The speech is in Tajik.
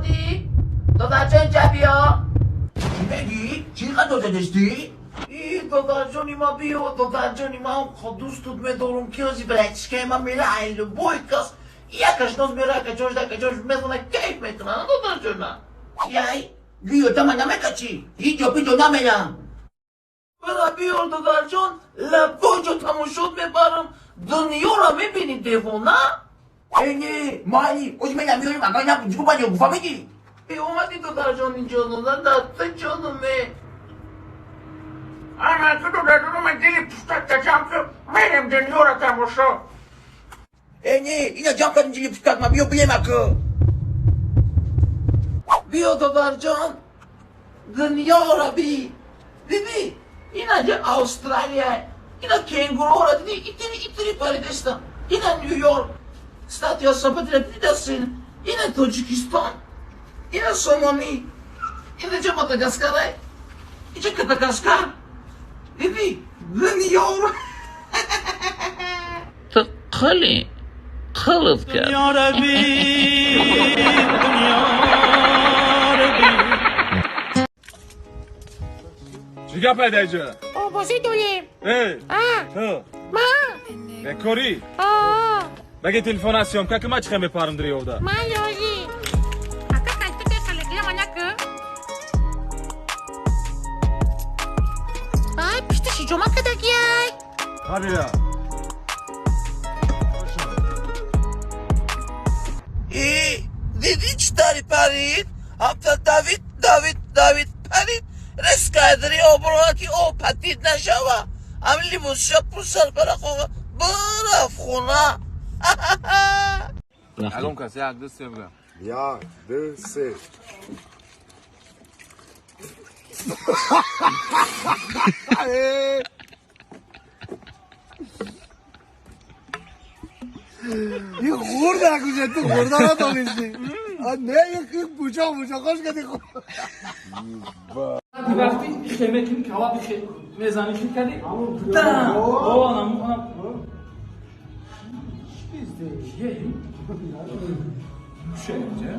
омадӣ? Додарҷон, ҷа биё. Чӣ мегӣ? Чӣ қадр дошти? И додарҷони ма, биё, додарҷони ма, дӯстут медорум, ки ози братишкаи ма мера, ай любой кас якаш ноз мера, акаҷош дакаҷош мезана, кайф мекуна, додарҷона. Яй, биё, тама намекачи, ҳиҷо пиҷо намерам. Бара биё, додарҷон, лабоҷо тамошот мебарам, дунёро мебини, девона. Э, не, майли, ози мена меёрим, агар набуд, губаҷо фаҳмидӣ? Омадӣ, додарҷон, инҷо, ҷонуме. Ана ки додарҷонуме дили пуштакта ҷамъ ки мерем дунёро тамошо. Э, не, ина ҷамъ кардем дили пуштак ма, биё билем аку. Биё, додарҷон, дунёро би. Диди, инаҷа Австралия, ина кенгуруҳоро диди, итири итири паридаста. Ина Нью-Йорк, статуя свободы дидасин, ина Тоҷикистон, ина Сомонӣ, инаҷа Мадагаскарай, иҷа Кадагаскар. Диди, дунёро. Ту қили қилт кард. Дунёро бин, дунёро бин. Чӣ гап айдаҷа? Бозӣ дорем. Э, ту Ма. бекорӣ? Баги телефон аз съёмка ки, ма чӣ хел мепарам дриёвда? Ман ёзи. Ака кайтуте қалегия манаку. Ай, пишти шиҷома кадагиай. Ҳабира. И диди, чӣ тари парид? Ҳамта давид, давид, давид, парид. Рескайдри оброна ки о патид нашава. Ам либосша пурсар парақоға бараф хона. Алон кас, як, ду, се бигам. Як, ду, се. این خورد نگوشه تو خورده ندانستی. نه، این بوچاق بوچاقاش کردی خورد. Вақти хеме кини каваби мезани, хит кардӣ, о наму анам шенҷа.